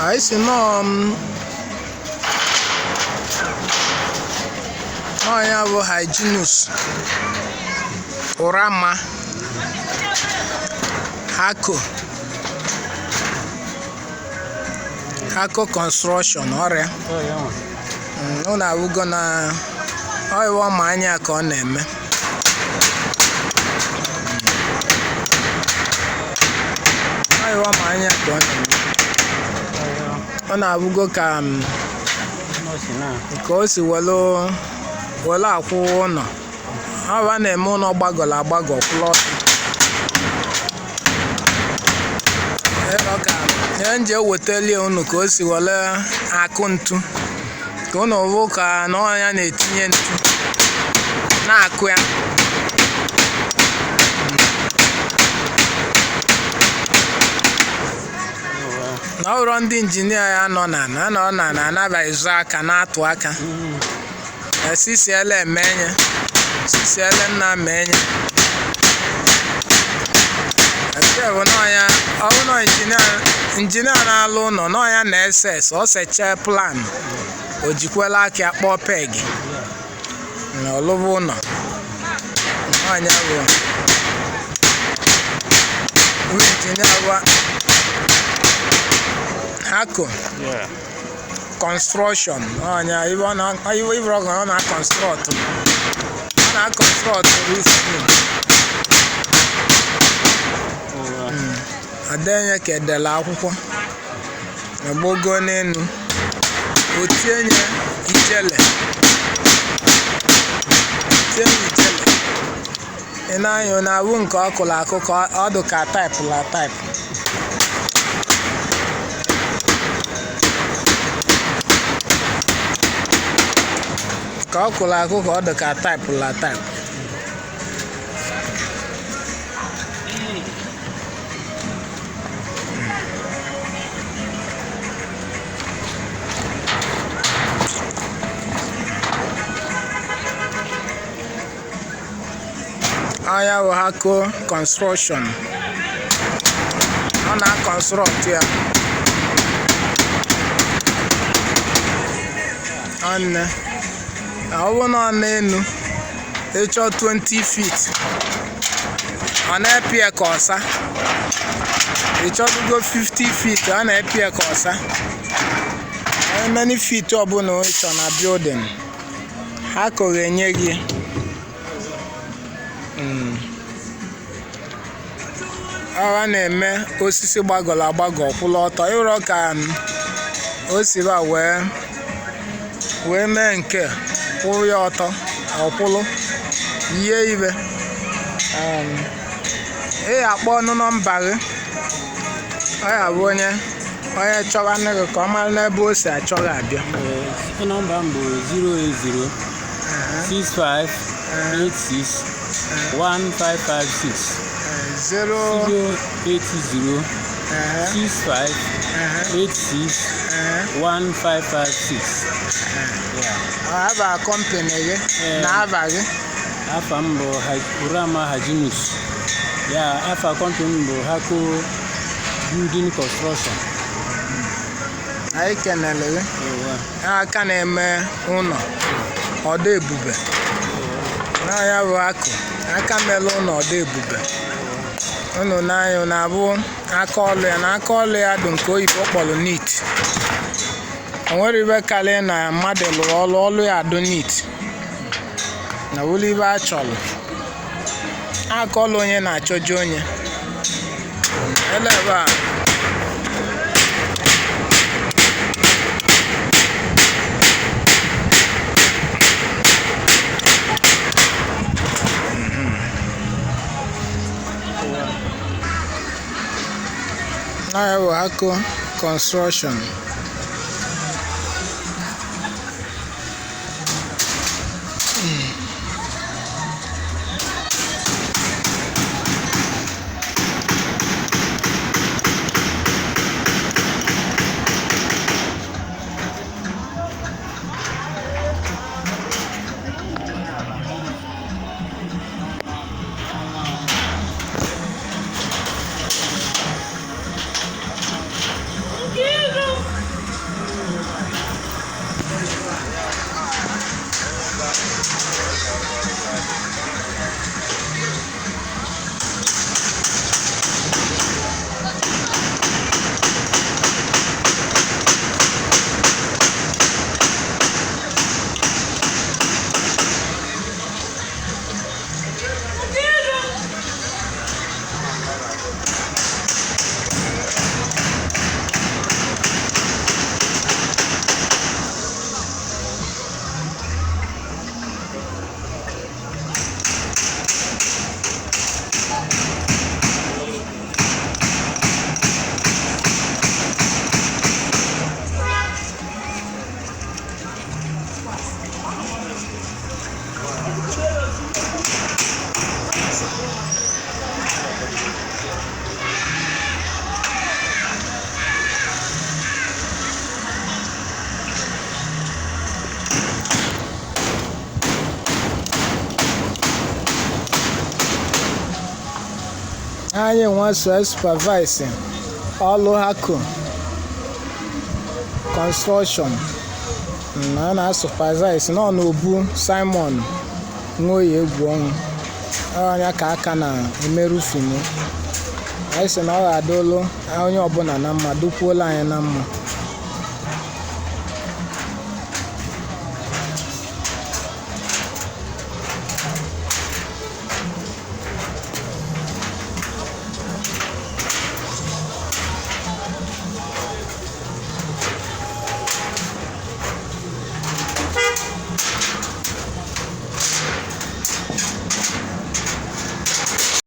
Anyị si nọọ nọọ ya bụ Hyginus Urama Hako Hako Construction ọrịa. Unu awụgo na ọịwa ma anya ka ọ na-eme. Ọịwa ma anya ka ọ na-eme. Ọ na-abụgo ka ka o si welu welu akwụ ụlọ. Ọ na-eme ụlọ gbagọrọ agbagọ kwụrụ ọtọ. Ebe ka ihe m ji ewetalie unu ka o si were akụ ntu ka unu hụ ka na ọnya na-etinye ntu na-akụ ya. Na ọ bụrụ ndị injinia ya nọ na na nọ na na anabaghịzụ aka na-atụ aka esisiela emenye sisiele nna menye nke bụ n'ọnya ọ bụ na injinia na-alụ ụlọ n'ọnya na-ese ese ọ sechaa plan, o jikwela aka kpọọ peg na ọlụba ụlọ. N'ọnya bụ injinia bụ Hako Construction. Ọnya ibe ọ na ibe ọ na-construct, ọ na-construct roof. Adenye ka edela akwụkwọ agbogo n'elu o tinye ijele, tinye ijele. Ị na-anya na-abụ nke ọ kụrụ akụ ka ọ dị ka taịpụ la taịpụ. Ka ọ kụrụ akụ ka ọ dị ka taịpụ la taịpụ. Anya bụ Hako Construction, ọ na-akọnstrọkt ya nwanne. Ọ bụ na ọ n'elu ịchọ 20 feet, ọ na-epi ya ka ọsa. Ịchọdugo 50 feet, ọ na-epi ya ka ọsa. Many feet ọbụla ịchọ na building, Hako ga-enye gị. Ọ na-eme osisi gbagọrọ agbagọ kwụrụ ọtọ ịrọ ka o si ba wee mee nke kwụrụ ya ọtọ ọkwụlụ yie ibe. Ị akpọ ọnụ nọmba gị, ọ ya bụ onye onye chọga nne gị ka ọ mara n'ebe o si achọ gị abịa. Nọmba m bụ 080 65 86 1556. 0 080 65 86 1556. Yeah. Aba kọmpanị gị na aba gị? Afa m bụ Urama Hyginus. Ya afa kọmpanị m bụ Hako Building Construction. Anyị kenere gị. Aka na-eme ụlọ ọdọ ebube na ya bụ akụ aka mere ụlọ ọdọ ebube. Unu n'anya na-abụ aka ọlụ ya na aka ọlụ ya dị nke oyibo kpọrọ neat. O nwere ibe karịa na mmadụ lụrụ ọlụ ọlụ ya adụ neat na wụlụ ibe a chọrọ. Aka ọlụ onye na-achọje onye ele ebe a. Na ya bụ Hako Construction. Anyị nwa so supervise ọlụ Hako Construction na na supervise nọ n'obu Simon Nwoye egwu ọnwụ ọnya ka aka na-eme roofing. Anyị sị na ọ ga-adụlụ onye ọbụla na mma, dukwuola anyị na mma.